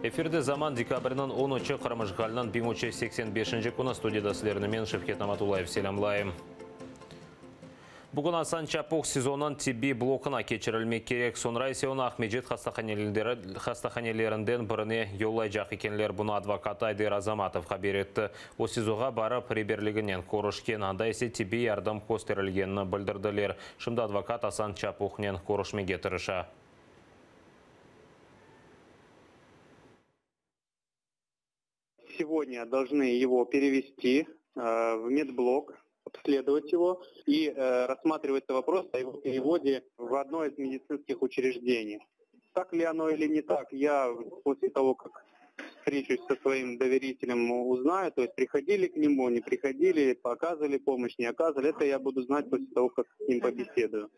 Efirde Zaman, dekabrniñ on üçi, Qırım işğaliniñ 1385-nci künü, studiyada sizlerni men, Şevket Namatullayev, selâmlayım. Bugün Asan Çapuh SİZOnıñ tibbiy blokuna keçirilmek kerek, soñra ise onı Aqmescit hastahanelerinden birine yollaycaq ekenler. Bunı advokatı Ayder Azamatov haber etti. O, SİZOğa barıp, reberliginen körüşken, anda ise tibbiy yardım kösterilgenini bildirdiler. Şimdi advokat Asan Çapuhnen körüşmege tırışa. Segodnâ должны его перевести в медблок, обследовать его, и рассматривается вопрос о его переводе в одно из медицинских учреждений. Так ли оно или не так, я после того, как встречусь со своим доверителем, узнаю, то есть приходили к нему, не приходили, показывали помощь, не оказывали, это я буду знать после того, как с ним побеседую.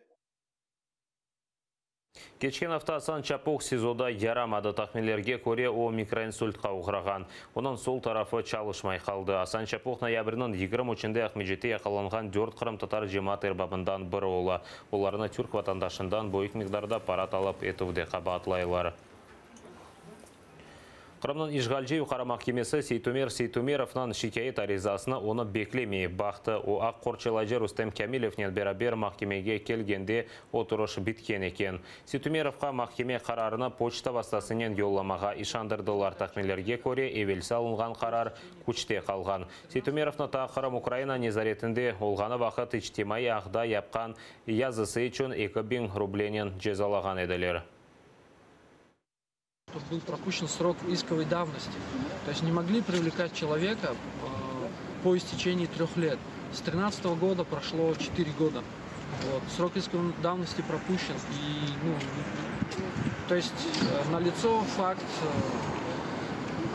Keçken afta Asan Çapuh SİZOda yaramadı. Tahminlerge köre, o, mikroinsultqa oğrağan. Onıñ sol tarafı çalışmay qaldı. Asan Çapuh noyabrniñ 23-nde Aqmescitte yaqalanğan dört qırımtatar cemaat erbabından biri ola. Olarnı türk vatandaşından büyük miqdarda para talap etüvde qabaatlaylar. Qırımnıñ işğalci Yuqarı mahkemesi Seytumer Seytumerovnıñ şikâyet arizasını onı beklemeyip baqtı. O, aq qorçalayıcı Rustem Kâmilevnen beraber mahkemege kelgende oturış bitken eken. Seytumerovqa mahkeme qararını poçta vastasınen yollamağa işandırdılar. Tahminlerge köre, evelsi alınğan qarar küçte qalğan. Seytumerovnı taa Qırım Ukraina nezaretinde olğanı vaqıt içtimaiy ağda yapqan yazısı içün 2000 rublenen cezalağan ediler. Был пропущен срок исковой давности. То есть не могли привлекать человека по истечении 3 лет. С 2013 года прошло 4 года. Вот. Срок исковой давности пропущен. И, ну, то есть налицо факт,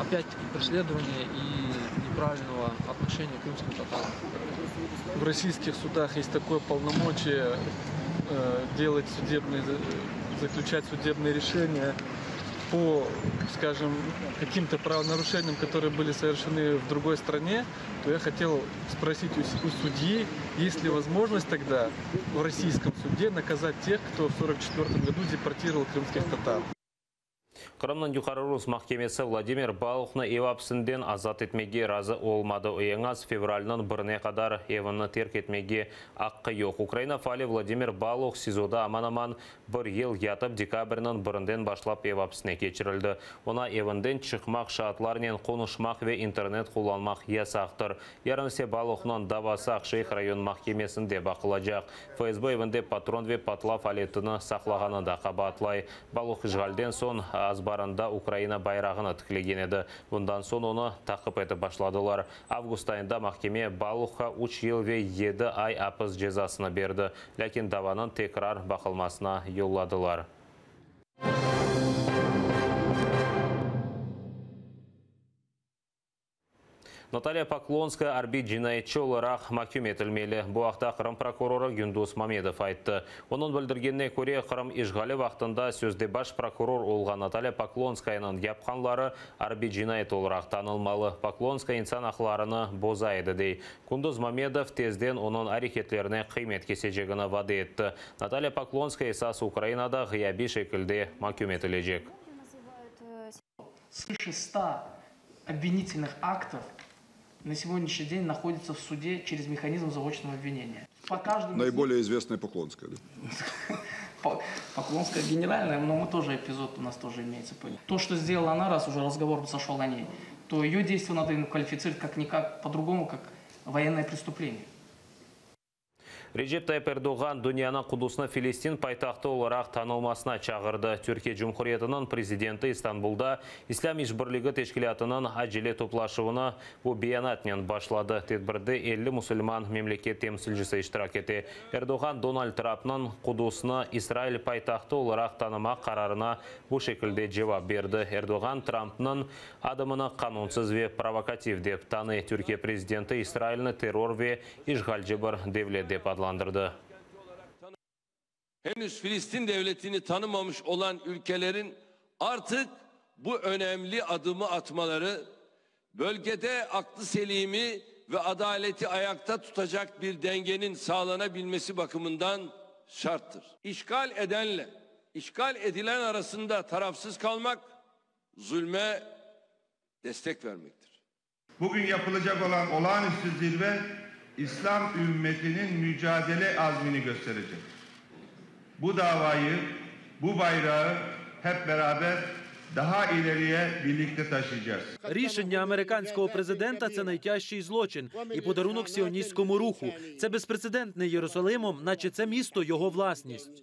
опять-таки, преследования и неправильного отношения к крымским татарам. В российских судах есть такое полномочие делать судебные, заключать судебные решения по, скажем, каким-то правонарушениям, которые были совершены в другой стране, то я хотел спросить у судьи, есть ли возможность тогда в российском суде наказать тех, кто в 1944 году депортировал крымских татар. Qırımnıñ Yuqarı Rus mahkemesi Vladimir Baluhnı ev apsinden azat etmege razı olmadı. Eñ az fevralniñ birine qadar evini terk etmege aqqı yoq. Ukraina faali Vladimir Baluh SİZOda aman-aman bir yıl yatıp, dekabrniñ birinden başlap ev apsine keçirildi. Oña evinden çıqmaq, şaatlarnen qonuşmaq ve internet qullanmaq yasaqtır. Yarın ise Baluhnıñ davası Aqşeyh rayon mahkemesinde baqılacaq. FSB evinde patron ve patlav aletini saqlağanında qabaatlay. Baluh işğalden soñ azbarında Ukraina bayrağını tiklegen edi. Bundan soñ onı taqip etip başladılar. Avgust ayında mahkeme Baluhqa 3 yıl ve 7 ay apis cezasını berdi. Lâkin davanıñ tekrar baqılmasına yolladılar. Natalya Poklonskaya arbiy cinayetçi olaraq mahküm etilmeli. Bu aqta Qırım prokurorı Günduz Mamedov ayttı. Onıñ bildirgenine köre, Qırım işğali vaqtında sözde baş prokuror olğan Natalya Poklonskayanıñ yapqanları arbiy cinayet olaraq tanılmalı. Poklonskaya insan aqlarını boza edi, dey. Günduz Mamedov tezden onıñ areketlerine qıymet kesecegini vade etti. Natalya Poklonskaya esas Ukrainada ğıyabiy şekilde mahküm etilecek. Свыше 100 обвинительных актов на сегодняшний день находится в суде через механизм заочного обвинения. По каждому из Наиболее известная Поклонская, да? Поклонская генеральная, но мы тоже эпизод у нас тоже имеется. То, что сделала она, раз уже разговор зашел о ней, то ее действия надо квалифицировать как-никак по-другому, как военное преступление. Recep Tayyip Erdoğan dünyanı Qudusnı Filistin paytahtı olaraq tanılmasına çağırdı. Türkiye Cumhuriyetiniñ prezidenti İstanbulda İslâm İşbirligi Teşkilâtınıñ acele toplaşuvını bu beyanatnen başladı. Tedbirde 50 musulman memleket temsilcisi iştirak ete. Erdoğan Donald Trampnıñ Qudusnı İsrail paytahtı olaraq tanımaq qararına bu şekilde cevap berdi. Erdoğan Trampnıñ adımını qanunsız ve provokativ dep tanıy. Türkiye prezidenti İsrailni terror ve işğalci bir devlet dep adlandırdı. Henüz Filistin devletini tanımamış olan ülkelerin artık bu önemli adımı atmaları bölgede aklı selimi ve adaleti ayakta tutacak bir dengenin sağlanabilmesi bakımından şarttır. İşgal edenle işgal edilen arasında tarafsız kalmak. Zulme destek vermektir. Bugün yapılacaq olan olağanüstü zirve İslam ümmetiniñ mücadele azmini gösterecek. Bu davayı, bu bayrağı hep beraber daha ileriye birlikte taşıyacağız. Рішення американського президента це найтяжчий злочин і подарунок сіоністському руху. Це безпрецедентний Єрусалимом, наче це місто його власність.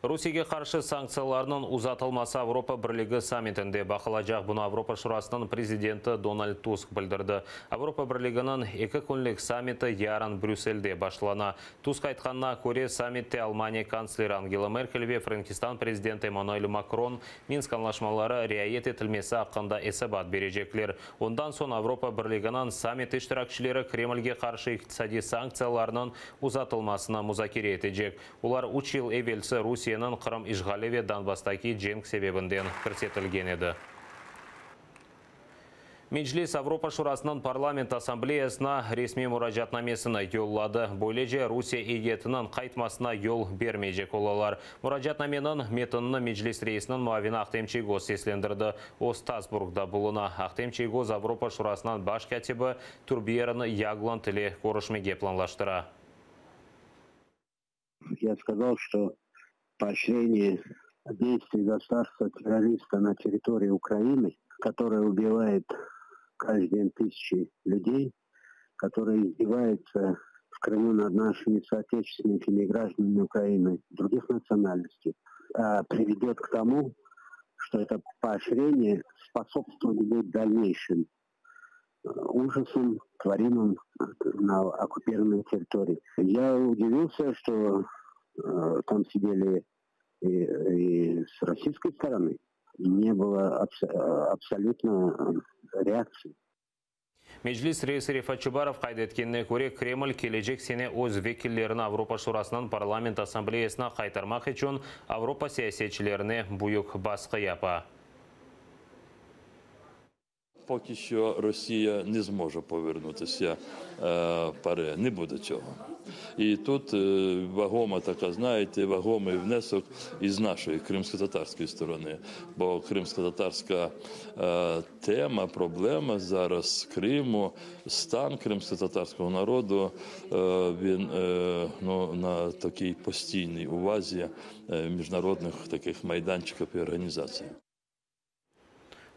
Rusiyege qarşı sanktsiyalarnıñ uzatılması Avropa Birligi sammitinde baqılacaq. Bunı Avropa Şurasınıñ prezidenti Donald Tusk bildirdi. Avropa Birliginiñ eki künlik sammiti yarın Brüsselde başlana. Tusk aytqanına köre, sammitte Almaniya kantsleri Angela Merkel ve Frenkistan prezidenti Emmanuel Makron Minsk añlaşmaları riayet etilmesi aqqında esabat berecekler. Ondan soñ Avropa Birliginiñ sammit iştirakçileri Kremlge qarşı iqtisadiy sanktsiyalarnıñ uzatılmasını muzakere etecek. Olar üç yıl evelsi Rusiyeniñ Qırım işğali ve Donbasstaki cenk sebebinden kirsetilgen edi. Meclis Avropa Şurasınıñ Parlament Assambleyasına resmiy muracaatnamesini yolladı. Böylece Rusiye eyyetiniñ qaytmasına yol bermeycek olalar. Muracaatnameniñ metinini Meclis reisiniñ muavini Ahtem Çiygoz seslendirdi. O, Strasburgda buluna. Ahtem Çiygoz Avropa Şurasınıñ baş kâtibi Turbyern Yagland ile körüşmege planlaştıra. Я сказал, что поощрение действий государства-террориста на территории Украины, которое убивает каждый день тысячи людей, которое издевается в Крыму над нашими соотечественниками и гражданами Украины других национальностей, приведет к тому, что это поощрение способствовать будет дальнейшим ужасам, творимым на оккупированной территории. Я удивился, что там сидели и с российской стороны. Не было абсолютно реакции. Meclis reisi Refat Çubarov qayd etkenine köre, Kreml kelecek sene öz vekillerini Avropa Şurasınıñ Parlament Assambleyasına qaytarmaq içün Avropa siyasetçilerine büyük basqı yapa. Поки що Росія не зможе повернутися в ПАРЄ, не буде цього. І тут вагома така, знаєте, вагомий внесок із нашої кримсько-татарської сторони. Бо кримсько-татарська тема, проблема зараз Криму, стан кримсько-татарського народу, він ну, на такій постійній увазі міжнародних таких майданчиків і організацій.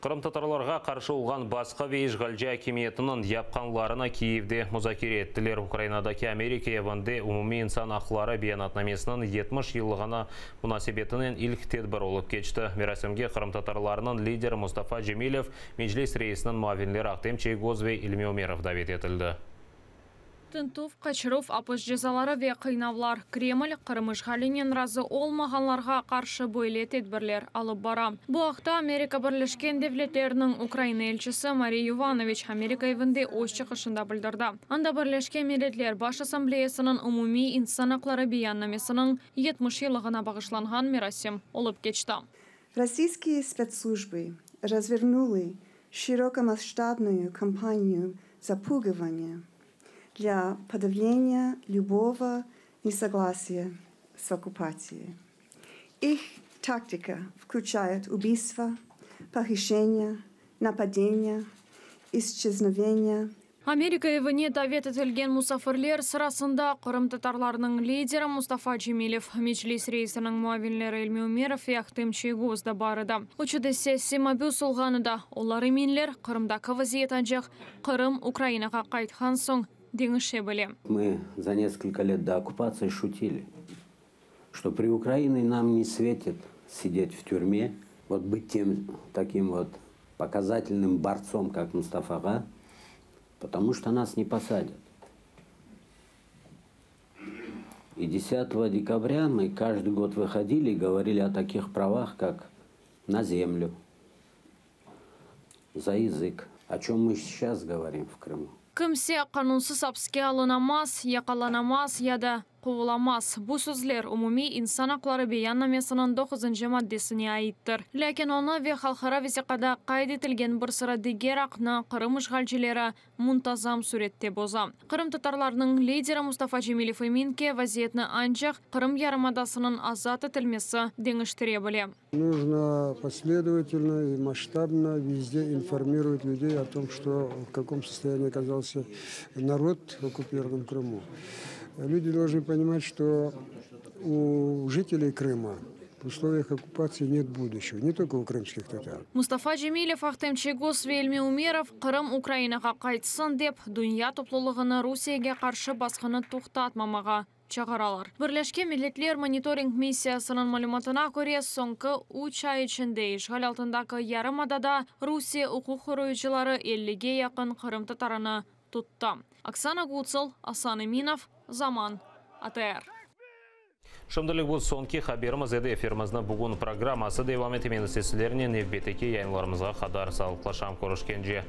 Qırımtatarlarğa qarşı olğan basqı ve işğalci akimiyetiniñ yapqanlarını Kiyevde muzakere ettiler. Ukrainadaki Amerika evinde Umumiy insan aqları beyanatnamesiniñ 70 yıllığına munasebetinen ilk tedbir olıp keçti. Merasimge qırımtatarlarnıñ lideri Mustafa Cemilev, Meclis reisiniñ muavinleri Ahtem Çiygoz ve İlmi Umerov davet etildi. Tintüv, qaçıruv, apis cezaları ve qıynavlar. Kreml Qırım işğalinen razı olmağanlarğa qarşı böyle tedbirler alıp bara. Bu aqta Amerika Birleşken Devletleriniñ Ukraina elçisi Mari Yovanoviç Amerika evinde öz çıqışında bildirdi. Anda Birleşken Milletler Baş Assambleyasınıñ Umumiy insan aqları beyannamesiniñ 70 yıllığına bağışlanğan merasim olıp keçti. Российские спецслужбы развернули широкомасштабную кампанию запугивания для подавления любого несогласия с оккупацией. Их тактика включает убийства, похищения, нападения, исчезновения. Amerika evine davet etilgen musafirler sırasında qırımtatarlarnıñ lideri Mustafa Cemilev, Meclis reisiniñ muavinleri İlmi Umerov ve Ahtem Çiygoz da bar edi. Üçü de siyasiy mabüs olğanı da olar eminler, Qırımdaki vaziyet ancaq Qırım Ukrainağa qaytqan soñ deñişe bile. Мы за несколько лет до оккупации шутили, что при Украине нам не светит сидеть в тюрьме, вот быть тем таким вот показательным борцом, как Мустафа ağa, потому что нас не посадят. И 10 декабря мы каждый год выходили и говорили о таких правах, как на землю, за язык, о чем мы сейчас говорим в Крыму. Kimse qanunsız apiske alınamaz, yaqalanamaz ya da. quvulamaz. Bu sözler Umumiy insan aqları beyannamesiniñ doquzıncı maddesine aittir. Lâkin onı ve halqara vesiqada qayd etilgen bir sıra diger aqnı Qırım işğalcileri muntazam sürette boza. Qırımtatarlarnıñ lideri Mustafa Cemilev emin ki, vaziyetni ancaq Qırım yarımadasınıñ azat etilmesi deñiştire bile. Нужно последовательно и масштабно везде информировать людей о том, что в каком состоянии оказался народ в оккупированном Крыму. Люди должны понимать, что у жителей Крыма в условиях оккупации нет будущего, не только у крымских татар. Mustafa Cemilev, Ahtem Çiygoz ve İlmi Umerov Qırım Ukrainağa qaytsın dep, dünya toplulığını Rusiyege qarşı basqını toqtatmamağa çağıralar. Birleşken Milletler Monitoring missiyasınıñ malümatına köre, soñki üç ay içinde işğal altındaki yarımadada Rusiye uquq qoruyıcıları ellige yaqın qırımtatarını tuttı. Oksana Gutsol, Asan Eminov, Zaman, ATR. Şimdilik bu soñki haberimiz edi. Efirimizniñ bugün programması devam ete. Men ise sizlernen nevbetteki yayınlarımızğa qadar sağlıqlaşam. Körüşkence.